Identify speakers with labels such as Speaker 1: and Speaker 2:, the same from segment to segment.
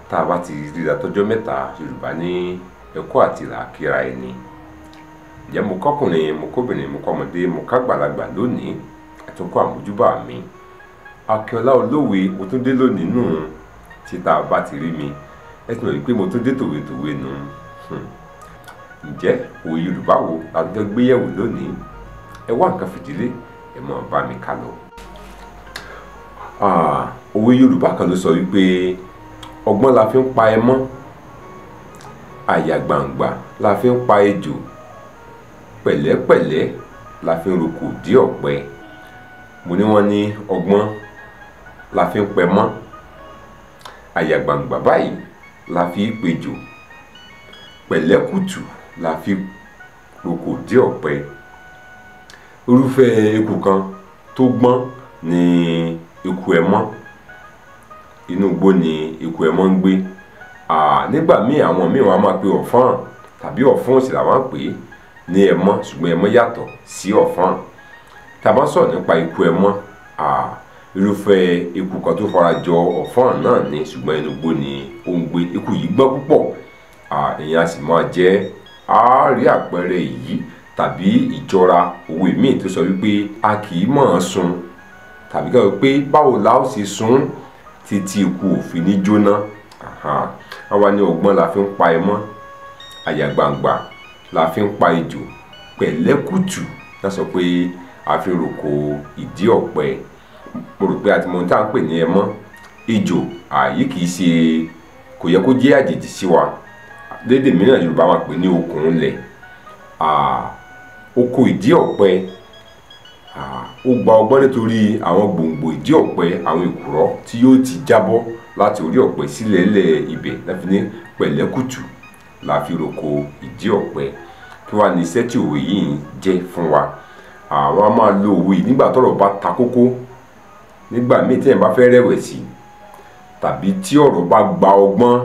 Speaker 1: Tá a bá ti ríra tọ́jọ́ mẹ́ta, Yorùbá ní ẹ̀kọ́ àti làákìrá ẹni. Ǹjẹ́ mo kọ́kùnrin, mo kóbìnrin, mo kọ́mọdé, mo kágbàlagbà lónìí, àtúnkọ́ àmójúbà mi. Akínọlá Olówe, mo tún dé lónìí nù. Tí tá a bá ti rí mi, ẹ ti mọ̀ wípé mo tún dé tòwetòwe nù. Ǹjẹ́ òwe Yorùbá wo la tún fẹ́ gbé yẹ̀wò lónìí? Ẹ wá nǹkan fìdílé, ẹ mọ̀ bá mi ká lọ. Òwe Yorùbá kan ló sọ wípé ọgbọ́n la fi ń pa ẹmọ́, àyà gbangba la fi ń pa ejò, pẹ̀lẹ́pẹ̀lẹ́ la fi ń roko dí ọ̀pẹ. Mo ní wọ́n ní ọgbọ́n la fi ń pẹmọ́, àyà gbangba báyìí la fi ń pejò, pẹ̀lẹ́kùtù la fi roko dí ọ̀pẹ. Irúfẹ́ eku kan tó gbọ́n ni eku ẹmọ́. Inú igbó ni eku ẹmọ́ ń gbé. Nígbà míì àwọn míì wọ́n á máa pe ọ̀fọ́n tàbí ọ̀fọ́n sì làwọn ń pè é ní ẹmọ́, ṣùgbọ́n ẹmọ́ yàtọ̀ sí ọ̀fọ́n. Tá a bá sọ̀rọ̀ nípa eku ẹmọ́, irúfẹ́ eku kan tó fara jọ ọ̀fọ́n náà ni, ṣùgbọ́n inú igbó ni ó ń gbé. Eku yìí gbọ́n púpọ̀, èèyàn a sì máa jẹ ẹ́. A rí àpẹẹrẹ èyí tàbí ìjọra òwe míì tó sọ wípé a kì í mọ̀ ọ́n sun, tàbí ká sọ pé báwo la ó ṣe sun títí ikú òfin ní jóná. Àwa ní ọgbọ́n la fi ń pa ẹmọ́, àyà gbangba la fi ń pa ejò, pẹ̀lẹ́kùtù la sọ pé a fi ń roko ìdí ọ̀pẹ. Mo rò pé a ti mọ ohun tí à ń pè ní ẹmọ́. Ejò àyí kì í ṣe, kò yẹ kó jẹ́ àjèjì sí wa. Lédè mìíràn Yorùbá máa pè ní okùn ńlẹ̀. Oko ìdí ọ̀pẹ, ó gba ọgbọ́n nítorí àwọn gbòǹgbò ìdí ọ̀pẹ, àwọn èkùrọ́ tí yóò ti jábọ́ láti orí ọ̀pẹ sílẹ̀ lẹ̀ ibẹ̀ la fi ní pẹ̀lẹ́kùtù la fi roko ìdí ọ̀pẹ. Kí wá ní iṣẹ́ tí òwe yìí ń jẹ́ fún wa? Àwọn a máa lo òwe yìí nígbà tọ́rọ̀ bá ta kókó, nígbà míì tí èèyàn bá fẹ́ rẹ̀wẹ̀sì tàbí tí ọ̀rọ̀ bá gba ọgbọ́n,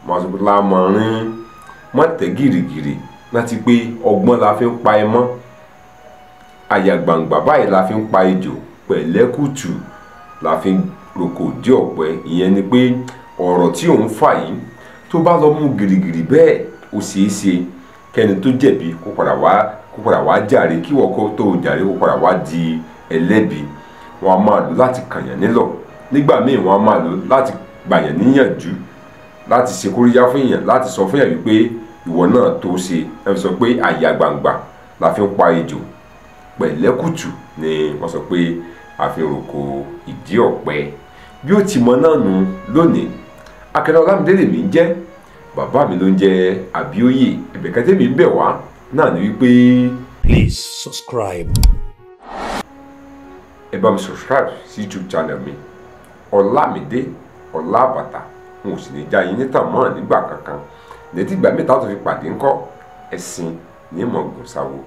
Speaker 1: máa sọ pé lámọ̀rín, má tẹ̀ gìrìgìrì láti pé ọgbọ́n la fi ń pa ẹmọ́, àyà gbangba báyìí la fi ń pa ejò, pẹ̀lẹ́kùtù la fi ń roko ìdí ọ̀pẹ. Ìyẹn ni pé ọ̀rọ̀ tí òun fà yìí tó bá lọ mú gìrìgìrì bẹ́ẹ̀, ó ṣeé ṣe kẹ́ni tó jẹ̀bi kó padà wá jàre, kí ìwọ kó tó jàre kó padà wá di ẹlẹ́bi. Wọ́n á máa lò láti kànyàn nílọ̀. Nígbà míì wọ́n á máa lò láti gbàyàn níyànjú, láti ṣe kóríyá fún èèyàn, láti sọ fún èèyàn wípé ìwọ náà tó ṣe. Ẹ sọ pé àyà gbangba la fi ń pa ejò, pẹ̀lẹ́kùtù ni wọ́n sọ pé a fi ń roko ìdí ọ̀pẹ. Bí ó ti mọ náà nù lónìí, Akínọlá Ọlámídé lèmi ń jẹ́, bàbá mi ló ń jẹ́ Àbíóyè. Ẹ̀bẹ̀ kan tèmi ń bẹ̀ wá náà ni wípé
Speaker 2: Please subscribe.
Speaker 1: Ẹ bá mi subscribe sí YouTube channel mi, Ọlámídé Ọlábàtà. N ò sì ní já yín nítàn mọ́ nígbà kankan. Létí ìgbà mẹ́ta tó fi pàdé ńkọ́, ẹ̀sìn ní mọ̀gùn sáwo.